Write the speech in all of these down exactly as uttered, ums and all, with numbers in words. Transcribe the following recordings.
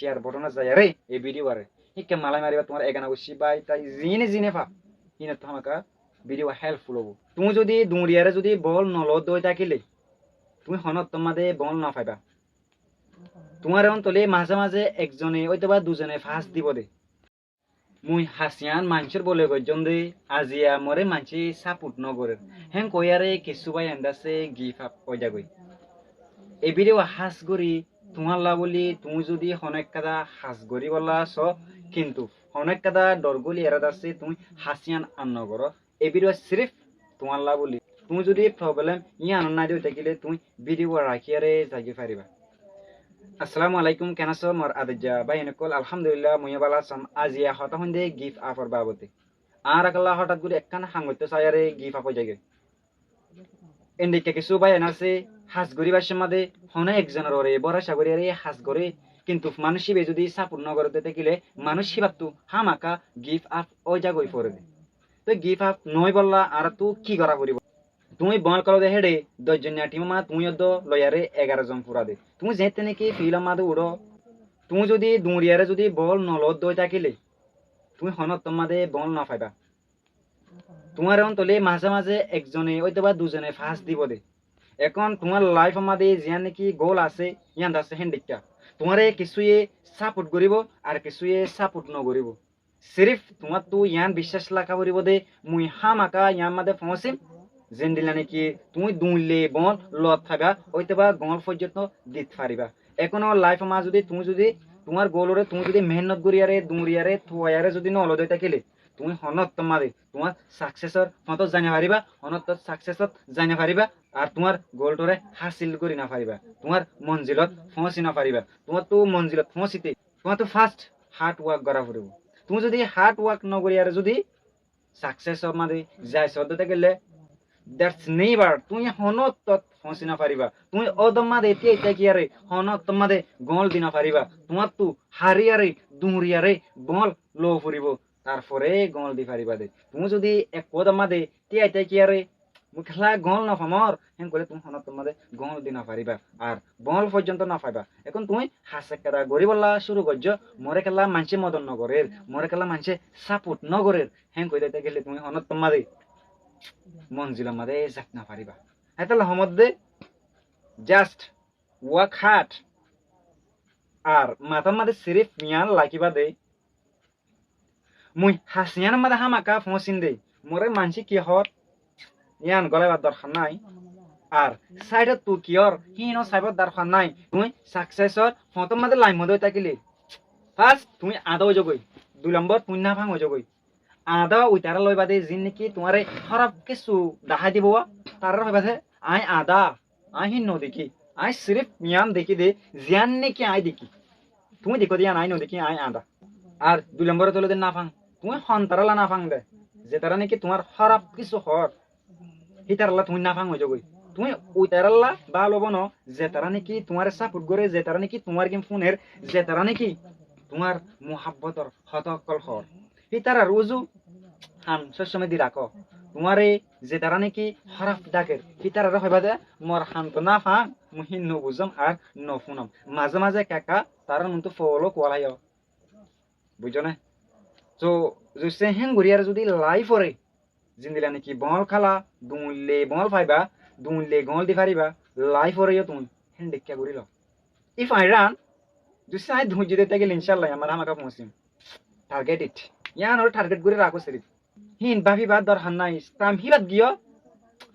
share button ot zaiyaré e video aré híkka malai mariba, tuáñr egana guccí bái tái zine zine fa, hínottú hámaka video helpful óibo. Tuñí zudi duñriyaré zudi bol nolodde ói tákile, tuñí honó ottór mazé bol nofaiba. Tuáñre óntole mazé mazé ekzone óitoba duzone fas dibo de. Mui hasiyan maincór bole goijjón de, aziya more maincé support nogorér. Héen koiyaré kissú báiyain dase give up ói zagói. E video hás gorí tuáñlla buli, tuñí zudi honó ekkán ham hás goríbolla só, kintu honó ekkán dor goli eré dase tuñí hasiyan ar nogoró. E video sirif tuáñlla buli. Tuñí zudi problem yíanot nái de ói tákile tuñí video rakíyaré zaigói faribá. Assalamu alaikum, ken asó mor adijja báiyain ókkol? Alhamdulillah, mui yó bála asóm. Aziya hotá hoindé give up or babote. Añára kalla hotát gorí ekkán ham goittó saiyaré give up ói zaigói. Endikka kissú báiyain asé, ham goríbar somot de honó ekzonor uore borosa goríyaré ham goré, kintu manúic híba zudi support nogoré de tákile manúic híbattú hámaka give up ói zagói fore de. Toi give up noóibolla añáráttu ki gorá foribó? Tuñí bol kélode héçe doc zoniya thimor mazé tuñí yó dó loiyaré egaró zon fura de. Tuñí zeéñtte néki field or mazé uçó, tuñí zudi duñriyaré zudi bol nolodde ói tákile, tuñí honó ottór mazé bol nofaiba. Tuáñre óntole mazé mazé ekzone óitoba duzone fas dibo de. Ehón tuáñr life or mazé ziyán néki goal asé, yían dase héndikka. Tuáñre kissúye support goríbo ar kissúye support nogoríbo. Sirif tuáñttú yían biccác raká foribó de, mui hámaka yían mazé foóñsim, zendilla néki tuñí duñille bol lot faiba, óitoba goal foijjonto dit faribá. Ehón life or mazé zudi tuñí zudi tuáñr goal ore tuñí zudi mehénnot goríyaré, duñriyaré, tuaiyaré zudi nolodde ói tákile, tuñí honó ottór mazé tuáñr success or foñtót zai nofaribá, honó ottór success ot zai nofaribá, ar tuáñr goal tore hásil gorí nofaribá, tuáñr monzilot foóñsi nofaribá. Tuáñttú monzilot foóñsite tuáñttú first hard work gorá foribó. Tuñí zudi hard work nogoríyaré zudi success or mazé zai sodde tákile, that's never, tuñí honó ottót foóñsi nofaribá. Tuñí ódor mazé tíai tákiyaré honó ottór mazé goal di nofaribá. Tuáñttú hariyaré, duñriyaré goal loo foribó. Tarfore goal di faribá de. Tuñí zudi ek ódor mazé tíai tákiyaré mui kiyólla goal nofamór, héen goillé tuñí honó ottór mazé goal di nofaribá. Ar goal foijjonto nofaiba. Ehón tuñí ham ekkán goríbolla cúru goijjó, more kiyólla maincé modot nogorér, more kiyólla maincé support nogorér, héen koi tákile tuñí honó ottór mazé monzilor mazé zai nofaribá. Hétolla hoódde just work hard. Ar matár mazé sirif yían rakíba de, mui ham yíanor mazé hámaka foóñsim de, more maincé ki hoór yían gólaibar dorhar nái. Ar side ottú ki hoór híin ó saibar dorhar nái. Tuñí success or foñtór mazé lain mazé ói tákile, first tuñí añdá ói zogói, dui lombor tuñí náfang ói zogói. Añdá uitará loibá de, ziín néki tuáñre hóraf kissú dahái dibou, tarár hoibá de aññí añdá, aññí híin nodekí, aññí sirif yían dekí de ziyán néki aññí dekí. Tuñí dekó de yían aññí nodekí, aññí añdá. Ar dui lombor ot óilde náfang. Tuñí hontarálla náfang de, zetará néki tuáñr hóraf kissú hoór, hítarálla tuñí náfang ói zogói. Tuñí uitarálla bála bóno, zetará néki tuáñre support goré, zetará néki tuáñr gín fúner, zetará néki tuáñr muhábbotor hotá ókkol hoór. Hítarar uzu ham sóccomé di rakó. Tuáñre zetará néki hóraf dakér, hítararé hoibá de, mor ham to náfang, mui híin nobuzóm ar nofúnom. Mazé mazé ekka ekka tarár muúntu follow kuwalaiyó. Buijjó né? So, zudi héen goríyaré zudi life ore, zendilla néki bol kéla, duñille bol faiba, duñille gól di faribá, life ore yó tuñí héndikka gorí lo. If I run, zudi aññí duñijjé de tákile incállah aññí abar hámaka foóñsim. Target it. Yían ore target gorí rakó sirif. Híin báfibar dorhar nái, tam híbat giyó,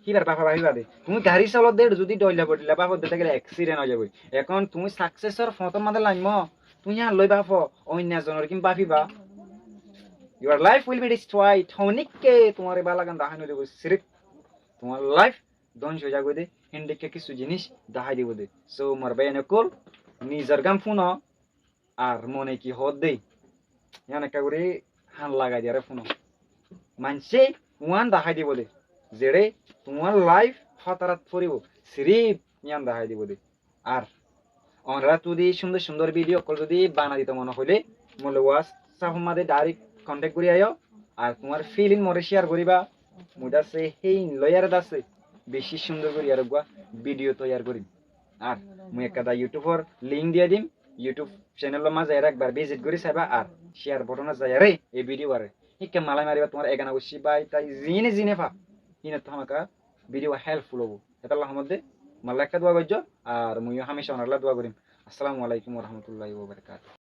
híbar báfa báfiba de. Tuñí garí solodde, zudi dhoilla bodhoilla báfodde tákile accident ói zagói. Ehón tuñí success or foñtór mazé lainmó, tuñí yían loi báfo, oinno zonor gín báfiba. Your life will be destroyed. Honikka tuáñre bála gán dahái nodibó, sirif tuáñr life dóngco ói zagói de, héndikka kissú jiníc dahái dibó de. So, mor báiyain ókkol, nizor gán fúno, ar mone ki hoódde, yían ekka gorí han lagai diyaré fúno. Maincé uán dahái dibó de, zeçé tuáñr life hótarat foribó, sirif yían dahái dibó de. Ar onorá zudi cúndor cúndor video ókkol zudi banai dito mone hoilé, mor loi WhatsApp or mazé direct contact gorí aiyó. Ar tuáñr feeling more share goríba, mui dase héin loiyaré dase beci cúndor gorí ar uggúa video toiyar gorim. Ar mui ekka da YouTube or link diyai dim, YouTube channel or mazé ekbar visit gorí saiba ar share button ot zaiyaré ei video aré híkka malai mariba, tuáñra egana boicí bái tái zine zine fa hínottú hámaka video helpful óibo. Hétolla hommodde malla ekka dua goijjo ar mui yó hámica onorlla dua gorim. Assalamu alaikum wa rahmatullahi wa barakatuhu.